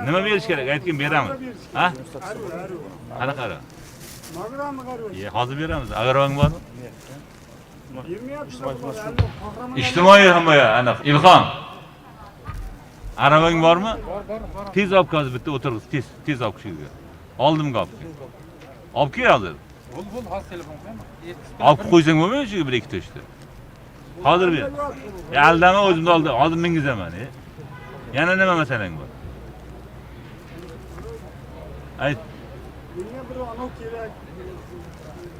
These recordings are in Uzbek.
Nima berish kerak? Aytgin, beramiz. Ha? Qanaqa arava? Ye, hozir beramiz. Aravang bormi? Ijtimoiy himoya, aniq. Ilhom. Aravang bormi? Tez olib kel, hozir bitta o'tirg'iz, tez, tez olib kel. Oldimga olib kel. Olib kel hozir. Bo'ldi, bo'ldi, hozir telefon qilaman. Olib qo'ysang bo'lmaymi shu bir ikkita uchta? Hozir ber. Ya aldama, o'zimni oldi. Hozir mingizaman. E. Yana nima masalang bor? Ayt. Menga bir anov kerak.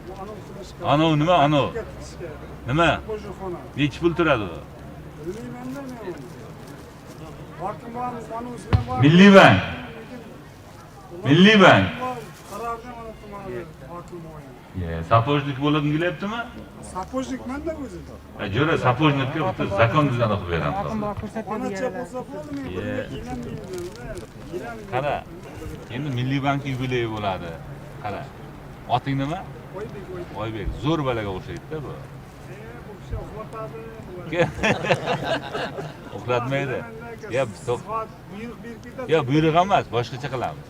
Bu anov qilishga. Anov nima, anov? Tikishga. Nima? Ko'rishxona. Nechi pul turadi u? Bilmayman-da men uni. Hokim bormi, qonunchi ham bor. Milliy bank. Milliy bank. Qarorni mana tumani hokim bor. Ye, сапожник bo'lging kelyaptimi? Сапожник manda o'zi. Ha, jo'ra, сапожник ka bitta закон tuzani qilib beramiz hozir. Xonacha bo'lsa bo'ldi, men Ye. birga kelamman. Qara. Endi Milliy bank yubileyi bo'ladi. Qara. Oting nima? Oybek, Oybek. Oybek. Zo'r balaga o'xshaydi-da bu. E, bu kishi uxlatadi. Uxlatmaydi. Ya, Buyruq berib ketasiz. Yo, buyruq emas, boshqacha qilamiz.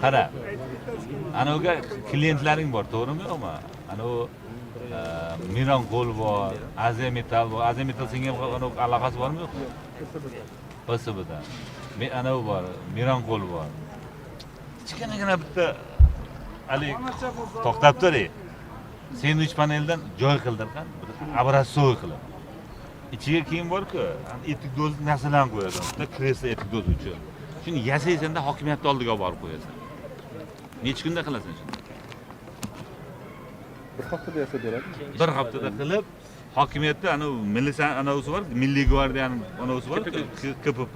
Qara. Aytib ketasiz. Anaviga klientlaring bor, to'g'rimi yo'qmi? Anavi Miron qo'l bor, Aziya Metal bor. Aziya Metal senga ham anavi aloqasi bormi yo'qmi? PSBdan. Men anavi bor, Miron qo'l bor. Kichkinagina bitta haligi Xonacha bo'lsa to'xtab turing. Sendvich paneldan joy qildirgan, bir образцовый qilib. Ichiga keyin bor-ku, etik do'z narsalarni qo'yasan. Bitta kreslo etik do'z uchun. Shuni yasaysanda hokimiyatni oldiga olib borib qo'yasan. Necha kunda qilasan shuni? Bir haftada yasab beradi. Bir haftada qilib, hokimiyatda anavi militsiya anavisi bor, milliy gvardiyani anavisi bor, KPP.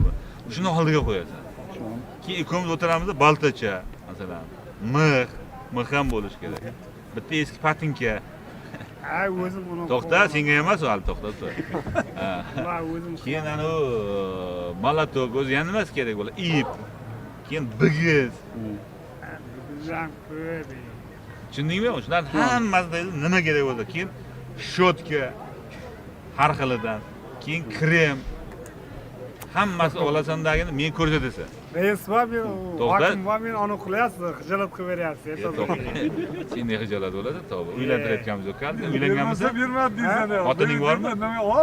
Shuni oldiga qo'yasan. Keyin ikkovimiz o'tiramiz, boltacha, masalan, mix, mix ham bo'lishi kerak. Bitta eski patinka. Ha, o'zim uni. To'xta, senga emas u hali, to'xtab tur. Ha. Ha, o'zim. Keyin anavi молоток, o'zi yana nimasi kerak bo'ladi? Ip. Keyin bigiz. Bizam ko'p. Tushundingmi? Shularni hammasida nima kerak bo'lsa, keyin щётка har xilidan, keyin krem. Hammasi olasandagini men ko'rsatasan. Rais bor, men To'xta. hokim bor, men uni qilyapsiz, xijolat qilib beryapsiz. E, to'xta. Sen ne xijolat bo'ladi? Tavba. Uylantirayotganimiz yo'q. Qani, uylanganmisan? Bermadi deysan. Xotining bormi? Nima o?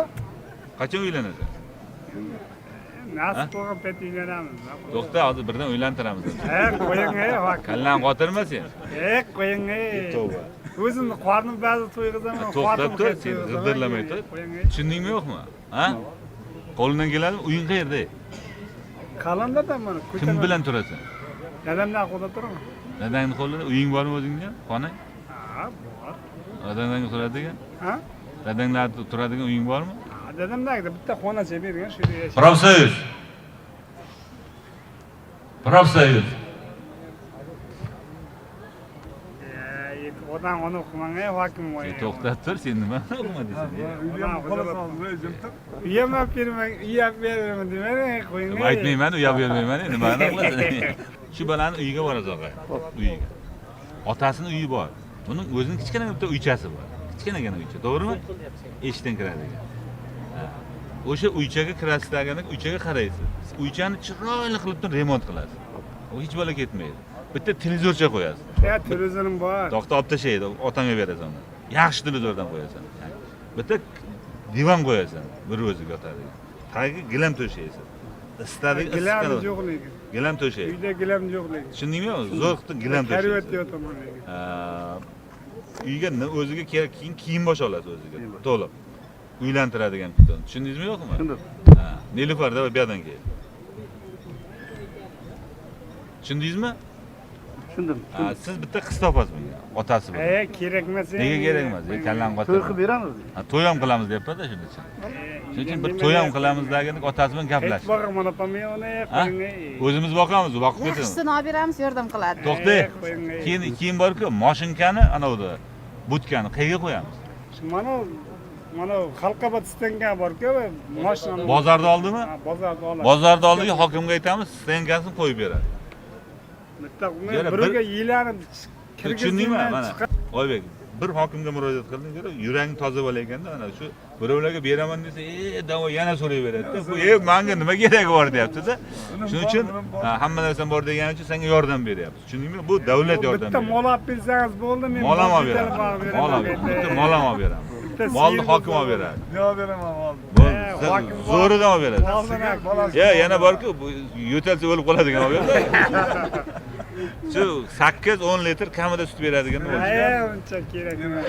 Qachon uylanasan? Nasib bo'lgan payt uylanamiz. To'xta, hozir birdan uylantiramiz. E, qo'ying, ey, hokim. Kallani qotirma sen. E, qo'ying, ey. Tavba. O'zimni qornim ba'zi to'yg'izaman, To'xtab tur, xotin sen to'yg'izaman. g'irdirlamay tur. Qo'ying, ey. Tushundingmi yo'qmi? Ha? Qo'lingdan keladimi? Uying qayerda? Qalamda mana Kim bilan turasan? Dadamdan qo'lda turaman. Dadangni qo'lida uying bormi o'zingni? Xonang? Ha, bor. Dadangdan turadigan? Ha? Dadanglar turadigan uying bormi? Ha, dadamdan bitta xonacha bergan, shu yerda yashayman. Профсоюз. Профсоюз. E, odam uni qilmang, ey, hokim voy. E, to'xtab tur, sen nima o'qima deysan? Uyam olib bermang, uy olib beraman demang, ey, qo'ying. ey. Aytmayman, uyab bermayman, nimani qilasan? Shu bolani uyiga borasiz og'ay, uyiga. Otasini uyi bor. Buning o'zining kichkina bitta uychasi bor. Kichkinagina uycha, to'g'rimi? Eshikdan kiradigan. Ha. O'sha uychaga kirasizlarganda uychaga qaraysiz. Uychani chiroyli qilib turib remont qilasiz. U hech bola ketmaydi. Bitta televizorcha qo'yasiz. Ya, televizorim bor. To'xta, olib tashlaydi, otangga berasan uni. Yaxshi televizordan qo'yasan. Bitta divan qo'yasan, bir o'ziga yotadigan. Tagiga gilam to'shaysan. Isitadigan Gilam issiqqina- yo'q lekin. Gilam to'shaydi. Uyda gilam yo'q lekin. Tushundingmi? Zo'r qilib gilam Karavotda to'shaysan. yotaman lekin. Uyga o'ziga kerak keyin kiyim bosh olasiz o'ziga. To'liq. Uylantiradigan qilib. Tushundingizmi yo'qmi? Tushundim. Ha. Nilufar, давай bu yoqdan kel. Tushundingizmi? Tushundim. Ha, siz bitta qiz topasiz bunga, otasi bilan. E, kerak emas. Nega kerak emas? E, kallani To'y qotirma. qilib beramiz. Ha, to'y ham qilamiz deyapman-da shuning uchun. Shuning uchun bir to'y ham qilamiz degani otasi bilan Hech gaplashib. boqaman opam uni, Ha? qo'ying. ey. O'zimiz boqamiz, boqib ketamiz. Yaxshisini olib beramiz, yordam qiladi. To'xta. E, qo'ying, ey. Keyin borku, moshinkani anavda budkani qayerga qo'yamiz? Shu mana mana Xalqobod stanka bor-ku, mashinani. Bozorda oldimi? Ha, bozorda oladi. Bozorda oldiga hokimga aytamiz, stankasini qo'yib beradi. Bitta Jo'ra, birovga yelanib Tushundingmi? kirgizingdan Mana. chiqar. Oybek, Bir hokimga murojaat qildim, ko'ra yuraging toza bola ekanda, ana shu birovlarga beraman desa, davo yana so'rayveradi-da. Bu manga nima keragi bor deyapti-da. Shuning uchun hamma narsam bor degani uchun senga yordam beryapti. Tushundingmi? Bu davlat yordam Bitta beryapti. mol olib bersangiz bo'ldi, men Mol ham olib yetalib beraman. beraman. Mol olib beraman. Bitta mol ham olib beraman. Bitta Molni sigir hokim bo'lsa olib beradi. Nima beraman molni? Bo'ldi. He, Siz hokim bor. zo'ridan olib beradi. Moldan olib Bolasi. Ya yana borku, bu yo'talsa o'lib qoladigan olib beradi. Shu 8-10 litr kamida sut beradigan bo'ldi. He, uncha kerak emas.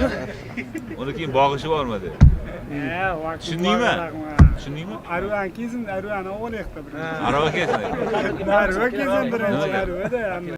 Uni keyin bog'ishi bormadi. He, hokim Tushundingmi? bor, rahmat. Tushundingmi? Arvani kelsin, arvani olaylik birinchi. Arava kelsin. Arva kelsin birinchi, Nimaga? arvada.